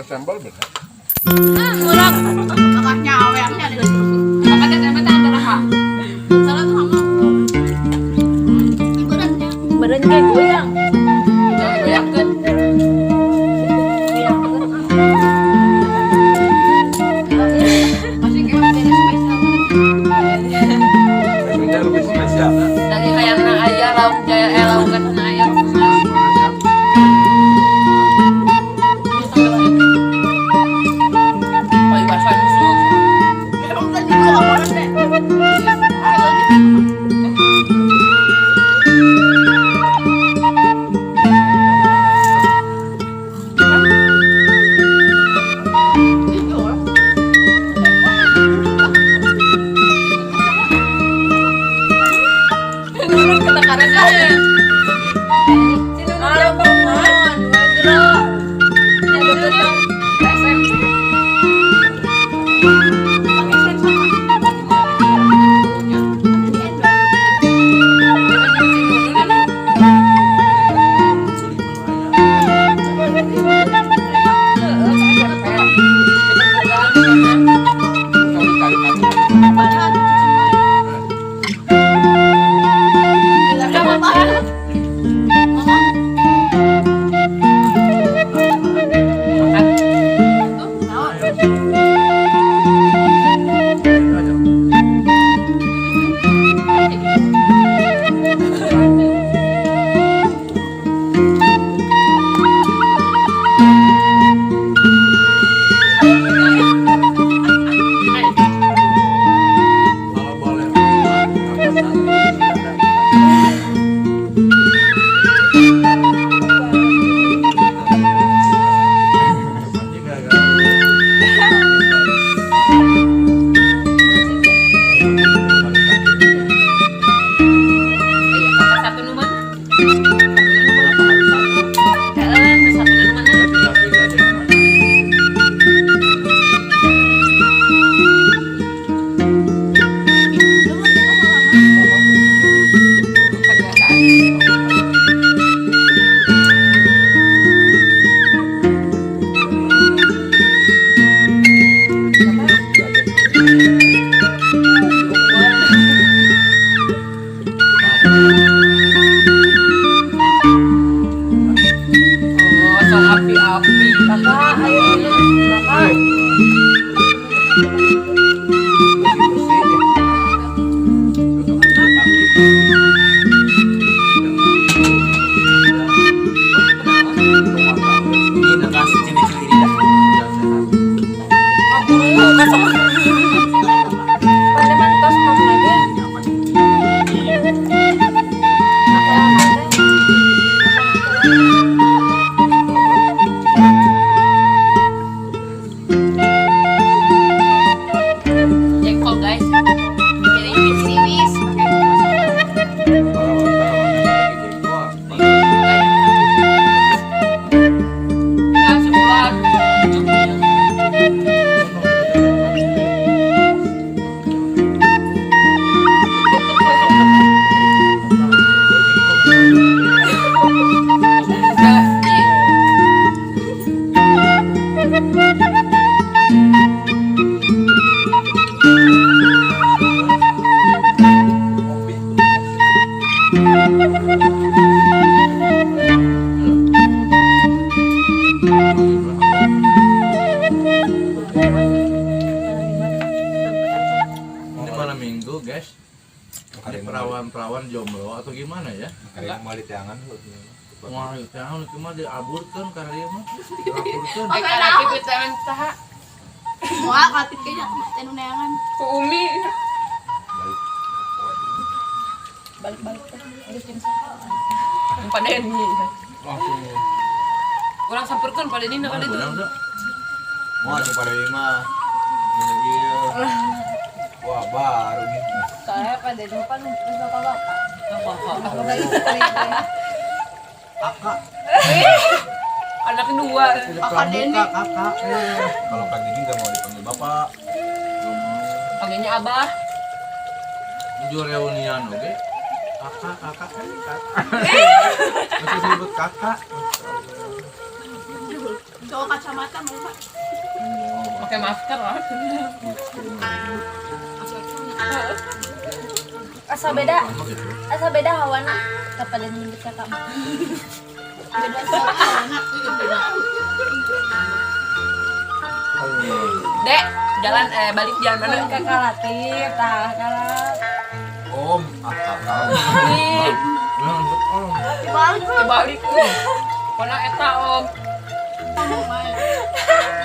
Pakai sambal bener. Murag. Kakaknya aweannya ada. Kakak teh sama teh antara ha. Salah tuh sama. Ibaratnya. Beureun ge goyang. Goyangkeun. Goyangkeun. Masih kayak beda spesial. Dagingnya lebih spesial. Daging hayangna aya lauk jaya eh lauk katana aya. Paribasan musuh. Emang kan juga orang deh. Nurun ketakarannya. Si Nunun jagongan, ngegero. Ya Nunun SMP. Si Nunun heeh, SMP. Padahal Kamu makan. Makan. Kalau boleh apa satu ada. Nanti gara-gara Iya, kakak satu nu mana? Satu nu mana? Heeh, nu satu nu mana? tinggal pilih aja yang mana. Kebiasaan. Oh, sok api-api. Kakak, ayo minum. Kakak. Bersih-bersih. Tutup kaki. Ini bekas cili-cili lidah. Udah sehat. Aku kasok. Pada mantos mau lagi. Ini apa nih? Aku anak teh. Jengkol guys. Ini Siwis. Perawan-perawan lagi jengkol. Ya, sebulan. Cukupnya. Bisa, iya. Kopi. Ini malam minggu, guys. Ini perawan-perawan jomblo atau gimana ya? Kayak mau ditiangan lu. Wah, jangan cuma diaburkan karena dia mah. Diaburkan. Eh, kalaki vitamin saha? Wah, katit kayaknya tenu neangan. Ku Umi. Balik. Balik-balik teh bikin saha. Pak Denny. Langsung. Urang samperkeun Pak Denny na Mana kali itu. benang tuh? Mau anu pada lima. Ini iya. Wah, baru nih. Soalnya Pak Denny kan bapak-bapak. Kakak. Anak kedua. Kakak Denny. Kakak. Kalau Kak Dini nggak mau dipanggil bapak. Belum mau. Panggilnya Abah. Menuju reunian, oke? Kakak, kakak, eh, kakak. Masih disebut kakak. Masya Allah. Cowok kacamata mau Pak. Pakai masker lah. Asa beda, asa beda hawana kepada nyebut kakak. Beda siapa anak Dek, jalan balik jalan mana? Kakak Latif, tah kakak. Om, ah kakak. Ih, Om. Dibalik. Dibalik. Pokoknya eta om.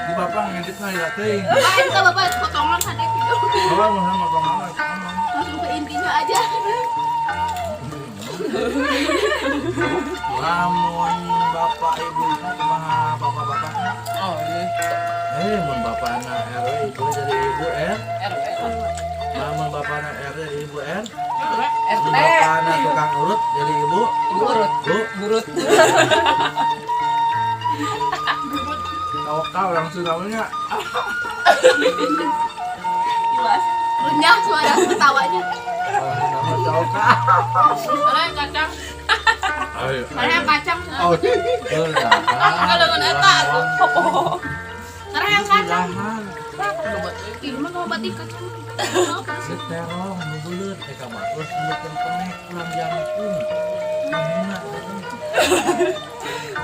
Di bapak ngedit mah ya teuing. Bapak eta bapak potongan hade gitu. Bapak mau motong apa? Langsung ke intinya aja. Lamun bapak ibu itu kumaha bapak-bapak? Oh, iya. Mun bapak anak RW ibu jadi ibu R. RW. Lamun bapak anak RW jadi ibu R. RT. Mun bapak anak tukang urut jadi ibu. Ibu urut. Bu. Burut. Kau kau langsung namanya. Jelas. Renyah suara ketawanya. Orang nama kau kau. Mana yang kacang? Ayo. Mana yang kacang? Oh, Kalau dengan eta aku. Mana yang kacang? Lahan. Di rumah mau batik kacang. Si terong nu beuleut eh ka batur sebutkeun kenek ulang jangkung. Mana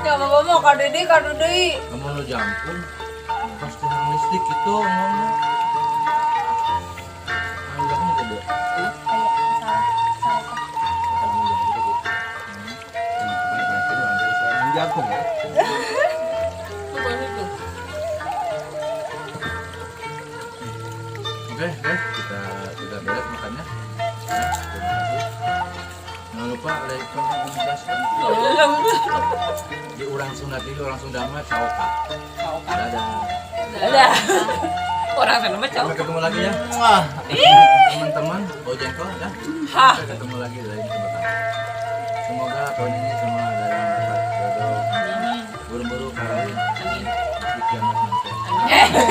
Ya bapak mau kado deui, kado deui. Kamu nu jangkung pas tiang listrik itu ngomongnya. Ah, jangkung gede. Kayak salah, salah. Kamu jangkung gede. Jangkung ya. Tuh itu. Oke, guys, kita beres makannya. Ya, terima kasih. Jangan lupa like, comment, dan subscribe. Di orang Sunda TV, orang Sunda mah caoka. Dadah. Dadah. Orang sana mah Sampai ketemu lagi ya. Teman-teman, bau jengkol ya. Hah. Sampai ketemu lagi di lain kesempatan. Semoga tahun ini semua